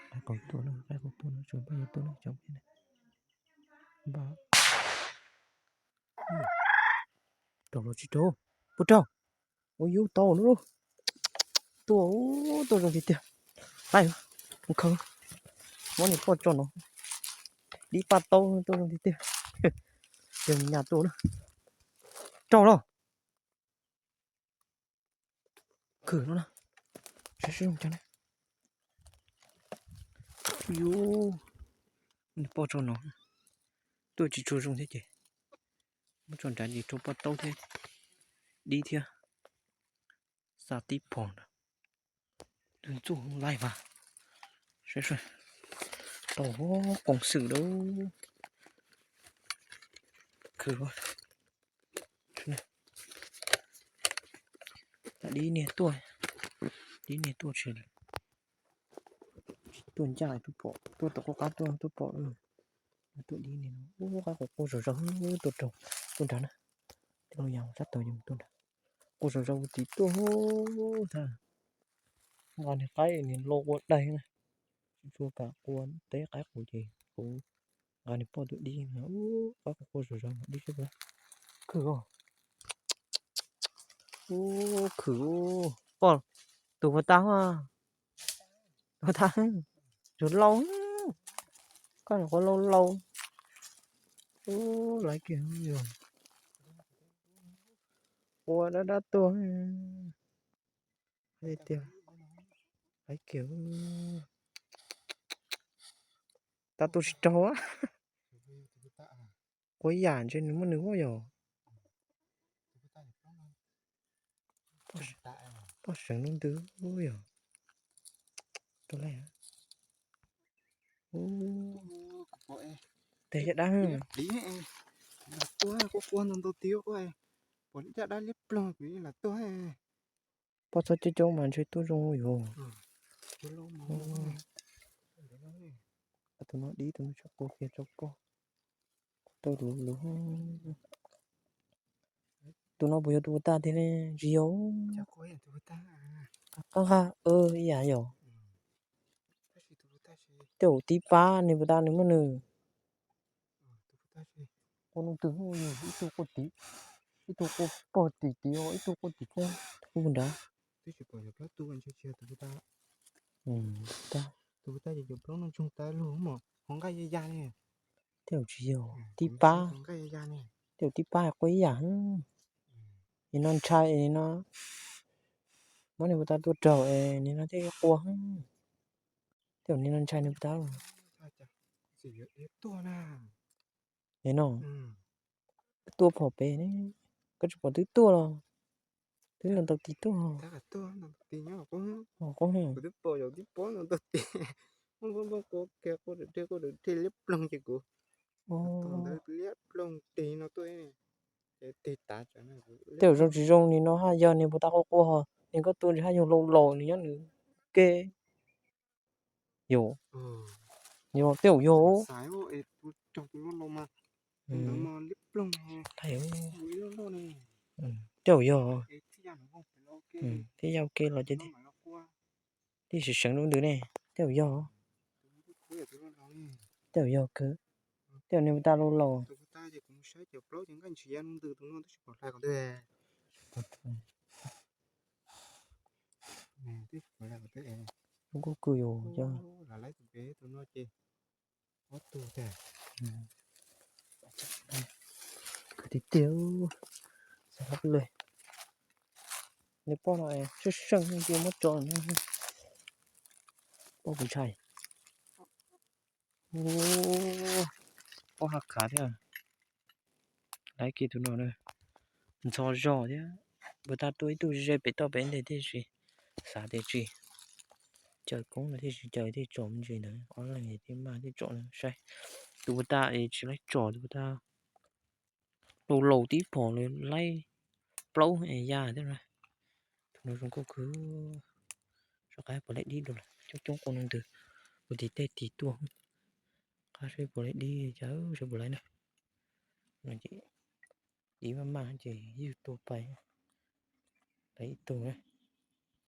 Qaib qus tuaj na, qaib qus tuaj na, tsis npaj yuav tuaj na cov peb na. Npaj. Raug los tsis raug, puas raug? Ua yub tau lub. Tuaj, tuaj zoo tiag tiag. Qaib, mus khaws, muab niag poj tso no. Dib paj taub tuaj zoo tiag tiag. Yog nyas tuaj na. Raug los. Khwm no na. Saib seb zoo cas na. Yus, poj tso no. Tuaj tsis tshua zoo thiab ces muab tso nrad ces raug poj taub thiab, dib thiab. Xa tib phom ntawd. Tus ntxuaj laij mas. Saib, tau qoos xwm lawm. Khwm. Dib niag tuaj, dib niag tuaj tsis, tuaj ncaj tuaj pom, tuaj tom qub qab tuaj tuaj pom. Tuaj dib niag no, ub, qaib qus quaj zom zaws tuaj raug, tuaj nrad na. Tej lub yas sab tod yus tuaj nrad, quaj zom zaws tim tuaj ntag. Nqa niag qaib niag lo ua daig na, tsis tshua kam qua teb qaib qus ces kuv nqa niag poj tuaj dib, qaib qus quaj zom zaws dib sab. Khwm os. Ub, khwm. Poj, tus puas tau? Tus puas tau? Tus laus, koj nyuam qhuav laus laus. Ub, laiv kiag, ua dab dab tuaj tiag. Laiv kiag, tau tus tsis raug. Quaj ib yam ntshe nws muaj nws ua yog. Poj seev lub ntws yog. Tus lej, tes caj dab. Quaj quaj ntau ntau tiag, pom caj dab liab ploog kuv yeej lam tuaj. Poj txhob coob coob mas ntshe tuaj zoo yuav. Tus no dib, tus no tsis quaj kiag rau poj. Tau luv luv. Tus no puas yog tus puas tag tiag ne? Tsis yog. Qab nqaj ib yam yog. Tej zaum tib pab nws puas tag nws muaj nws. Quaj nug twg, ib tug quaj tid, ib tug quaj pog tim tid, ib tug quaj tim pog nrad. Tej zaum tsis yog tib pab, tej zaum tib pab quaj ib yam. Nim no ntshai no, muab nws puas tag tuaj raug es nim no thiaj quaj. Tej zaum nim no ntshai nws puas tag. Nim no tuaj phom pem ne, koj tsis pom twb tuaj los, twb los ntaus tis tuaj. Qub, liab ploog tig no tuaj. Tej zaum zoo tsis zoo nim no haj yog nws puas tag quaj quaj, nws koj tua nws haj yog laus laus nws nyob nws ke. Yog, yog tej zaum yog. Tej zaum yog. Thiab yog ke los ces thiaj seev seev lub ntws ne. Tej zaum yog. Tej zaum yog kawg. Tej zaum nws puas tag laus laus. Zoo nkauj kawg yus cov. Khwv tiag tiag, xav hlob lawm. Nws poj no seej seej ces muab tso, poj kuv ntshai. Poj haj khav thiab. Laiv kiag tus no na, ntxhov zog thiab. Puas tag tuaj ib tug ze pem toj pem ntej tib si, xav tias tsis caw koob no tib si caw thiaj tsom me ntsis ntawd, ob leeg thiaj maj thiaj tsom na saib. Tus puas tag es tsis laib tsom, tus puas tag laus laus tib phom li laib plaub es ya thiab na. Tus no zoo nkauj kawg. Soj qab puas laib dib dua lawm, coob coob quaj nug ntws, ua tim tej tis tuaj. Pab seb puas laib dib cas, seb puas laib na. No ces dib maj maj ces yus tua pais, laib ib tug na.